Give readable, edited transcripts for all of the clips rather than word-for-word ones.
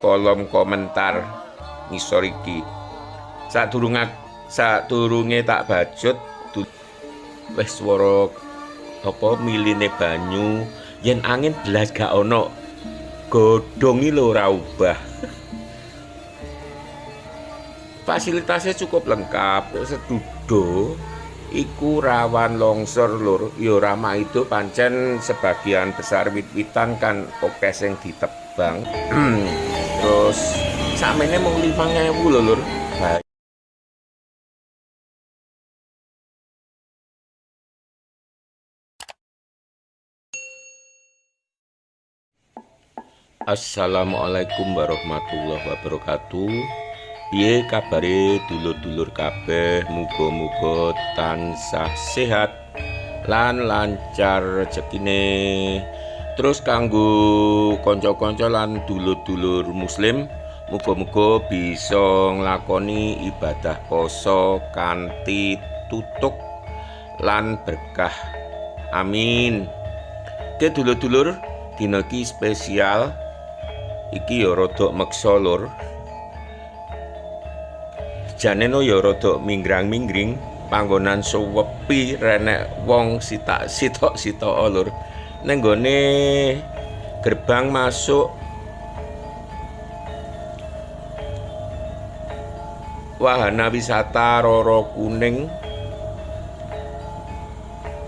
Kolom komentar ngisor iki. Sadurunge tak bacut wis swara apa miline banyu, yen angin blas gak ono. Godhong iki lho ora ubah. Fasilitasnya cukup lengkap, sedudo iku rawan longsor lur. Ya ora maido pancen sebagian besar wit-witan kan akeh sing ditebang. Terus sakmene mung 5.000 lho lur. Assalamualaikum warahmatullahi wabarakatuh. Piye kabare dulur-dulur kabeh? Muga-muga tansah sehat lan lancar rezekine. Terus kanggo kanca-kanca lan dulur-dulur muslim, muga-muga bisa nglakoni ibadah poso kanthi tutuk lan berkah. Amin. Oke dulur-dulur, dina iki spesial. Iki ya rada meksa lur. Jane no ya rada minggrang-minggring, panggonan suwepi renek wong sitak sitok-sitok lur. Ning nggone gerbang masuk wahana wisata Roro Kuning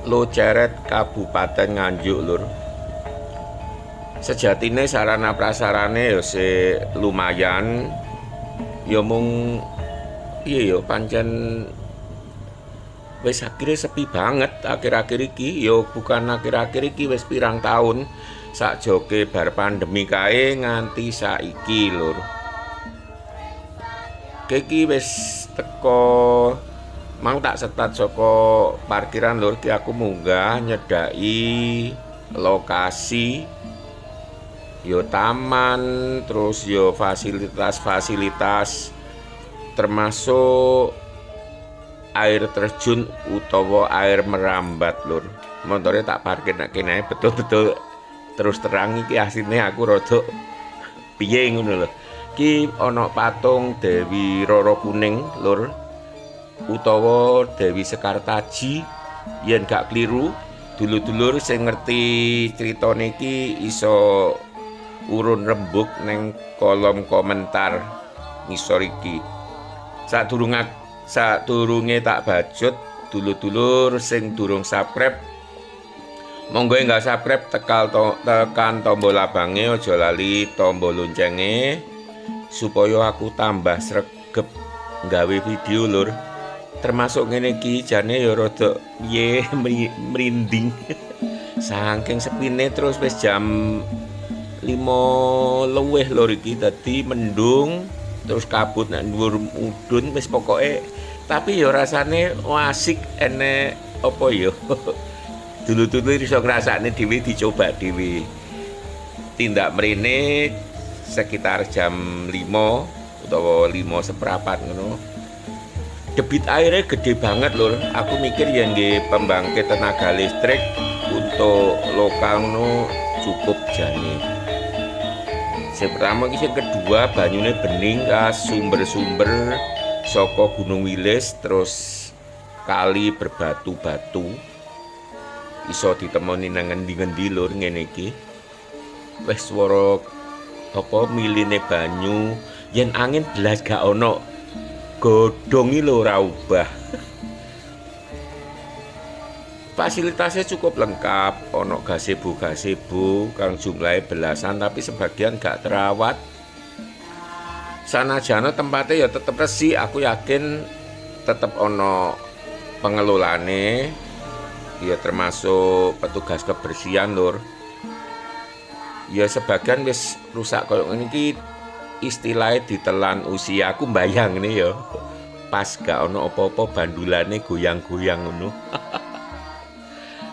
Loceret Kabupaten Nganjuk lur. Sejatine sarana prasarane ya sik lumayan. Ya mung piye ya pancen wis akhire sepi banget akhir-akhir iki. Ya bukan akhir-akhir iki, wis pirang tahun sakjoke bar pandemi kae nganti saiki lur. Iki wis teko mau tak setat saka parkiran lur. Ki aku munggah nyedaki lokasi yo taman, terus yo fasilitas-fasilitas termasuk air terjun utawa air merambat lur. Montore tak parkir nek kene, betul-betul terus terang iki asline aku rada piye ngono lho. Iki ana patung Dewi Roro Kuning lur utawa Dewi Sekartaji yen gak keliru. Dulur-dulur sing ngerti critane iki iso urun rembug neng kolom komentar ngisor iki. Sadurunge tak bacut, dulur-dulur sing durung subscribe monggo enggak subscribe, tekan tombol abange, aja lali tombol loncenge supaya aku tambah sregep nggawe video lur. Termasuk ngene iki jane ya rada piye merinding. Saking sepine, terus wis jam 5 luwih lur iki, dadi mendung terus kabut nek dhuwur mudhun wis pokoke, tapi ya rasane asik enek apa ya. Dulur-dulur iso ngrasakne dhewe, dicoba dhewe. Tindak mrene sekitar jam 5 utawa 5 seprapat ngono. Debit airnya gede banget lur. Aku mikir yen nggih pembangkit tenaga listrik untuk lokal ngono cukup jane. Sing pertama iki, sing kedua banyune bening khas sumber-sumber saka Gunung Wilis, terus kali berbatu-batu. Iso ditemoni nang ngendi-ngendi lur ngene iki. Wis swara apa miline banyu, yen angin blas gak ono. Godhong iki lho ora ubah. Fasilitasnya cukup lengkap, ono gazebo-gazebo kang jumlahe belasan tapi sebagian gak terawat. Sanajana tempatnya ya tetep resik, aku yakin tetep ono pengelolane, ya termasuk petugas kebersihan lur. Ya sebagian wis rusak koyo ngene iki, istilahnya ditelan usia. Aku mbayangne ya pas gak ono apa-apa bandulane goyang-goyang ngono.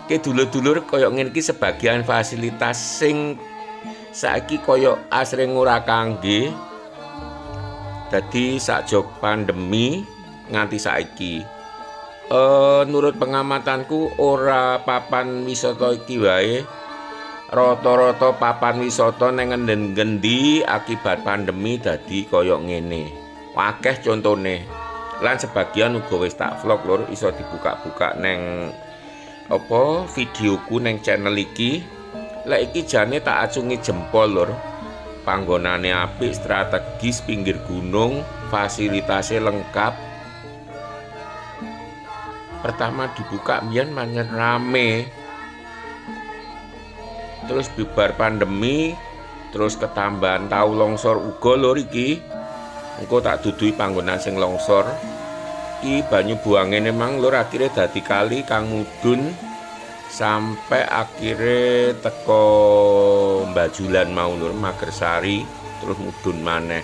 Ki dulur-dulur koyo ngene iki sebagian fasilitas sing saiki koyo asring ora kangge. Dadi sakjok pandemi nganti saiki. Nurut pengamatanku ora papan wisata iki wae. Rata-rata papan wisata nang ngendi akibat pandemi dadi kaya ngene. Akeh contone. Lan sebagian uga wis tak vlog lur, iso dibuka-buka neng apa videoku neng channel iki. Lek iki jane tak acungi jempol lur. Panggonane apik, strategis, pinggir gunung, fasilitasnya lengkap. Pertama dibuka mbiyen pancen rame. Terus bibar pandemi, terus ketambahan tau longsor uga lur iki. Engko tak duduhi panggonan sing longsor. Iki banyu buange memang lur akhire dadi kali kang mudhun sampai akhire teko Bajulan mau lur, Magersari, terus mudhun maneh.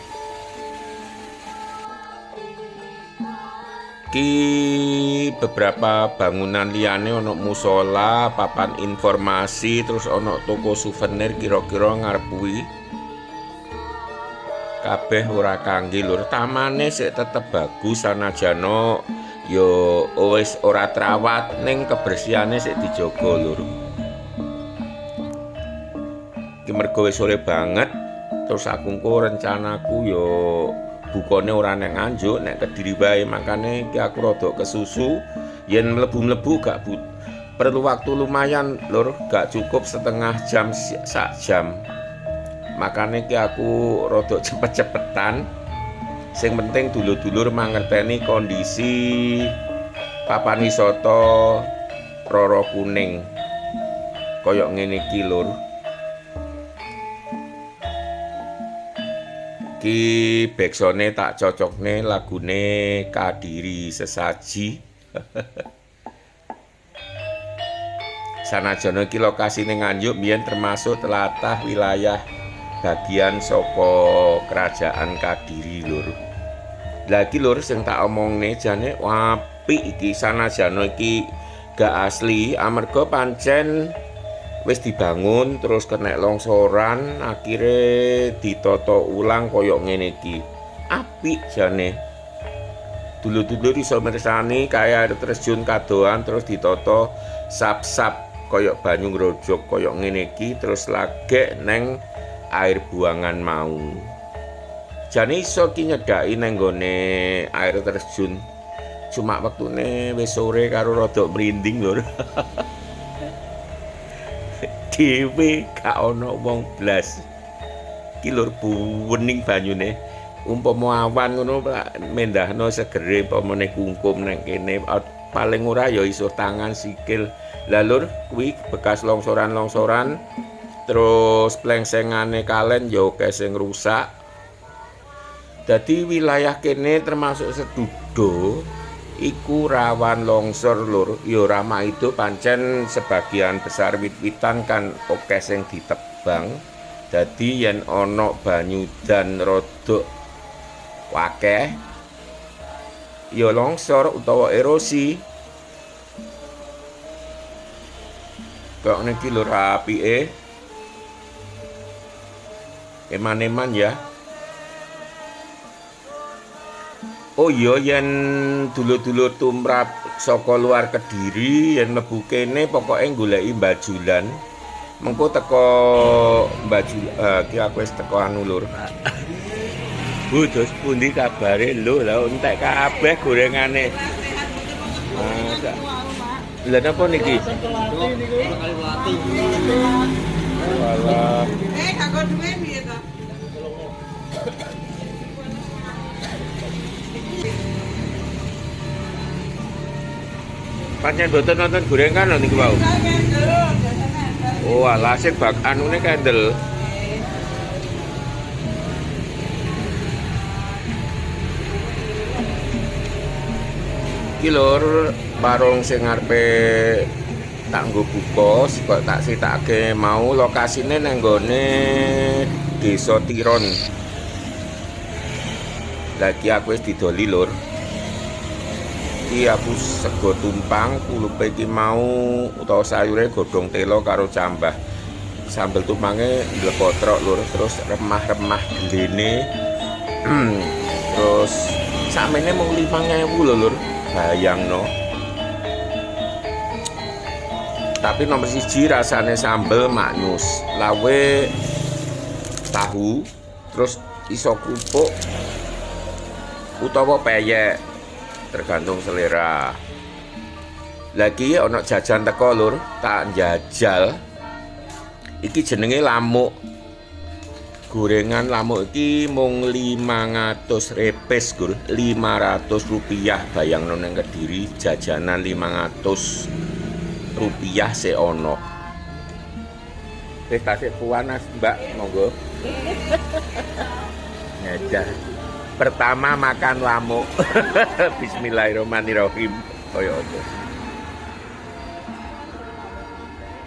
Ki beberapa bangunan liyane ana musala, papan informasi, terus ana toko souvenir kira-kira ngarep kuwi. Kabeh ora kangge lur, tamane sik tetep bagus sanajana ya wis ora terawat ning kebersihane sik dijaga lur. Ki mergo wis sore banget, terus aku engko rencanaku ya bukane ora nang Nganjuk, nek Kediri wae, makane iki aku rada kesusu. Yen mlebu-mlebu gak perlu waktu lumayan lur, gak cukup setengah jam sak jam. Makane iki aku rada cepet-cepetan. Sing penting dulur-dulur mangerteni kondisi papan wisata Roro Kuning koyok ngene iki lur. Ki backsone tak cocokne lagune Kadiri Sesaji. Sanajana iki lokasine Nganjuk biyen termasuk telatah wilayah bagian saka kerajaan Kadiri lur. Lah iki lur sing tak omongne jane apik iki, sanajana iki gak asli amarga pancen wis dibangun terus kena longsoran akhire ditata ulang koyok ngene iki. Apik jane. Dulur-dulur iso mirsani kaya air terjun kadoan terus ditata sap-sap koyok banyu ngrojok koyok ngene iki terus lagek neng air buangan mau. Jane iso ki nyedaki neng gone air terjun. Cuma wektune wis sore karo rada mrinding lur. Dhewe gak ana wong blas. Ki lur buwening banyune. Umpama awan ngono mendahno segere umpamane kungkum nang kene paling ora ya iso tangan sikil. Lah lur kuwi bekas longsoran-longsoran terus plengsengane kalen ya akeh sing rusak. Dadi wilayah kene termasuk Sedudo iku rawan longsor lur. Ya ora maido pancen sebagian besar wit-witan kan akeh sing ditebang. Dadi yen ana banyu dan rodok akeh ya longsor utawa erosi. Kok niki lur apike. Eman-eman ya. Oh iya, yen dulur-dulur tumrap saka luar Kediri yen mlebu kene pokoke goleki Bajulan. Mengko teko Bajul ki aku wis teko anu lur. Bu, dos pundi kabare lho? Lah entek kabeh gorengane. Lha napa niki? Walah. Kanggo duwe piye to? Pancen mboten nonton gorengan lho niku wau. Oh, alah sing bak anune kendel. Iki lur warung sing ngarepe tak nggo buka, kok tak critake mau lokasine nang nggone Desa Tiron. Lagi aku wis didoli lur. Iki aku sego tumpang, kulupe iki mau utawa sayure godhong telo karo cambah. Sambel tumpange ndlepotrok lur, terus remah-remah gelene. Terus sakmene mung 5.000 lho lur. Bayangno. Tapi nomor siji rasane sambel maknyus. Lawuhe tahu, terus iso kerupuk utawa peyek, tergantung selera. Lagi ana jajan teko, Lur, tak njajal. Iki jenenge lamuk. Gorengan lamuk iki mung 500 repes, Gur. 500 rupiah. Bayangno nang Kediri jajanan 500 rupiah se ono. Wis tasik panas, Mbak, monggo. Ngajah. Pertama makan lamuk. Bismillahirrahmanirrahim. Kaya apa?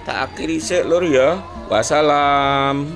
Tak akhiri sik, Lur, ya. Wassalam.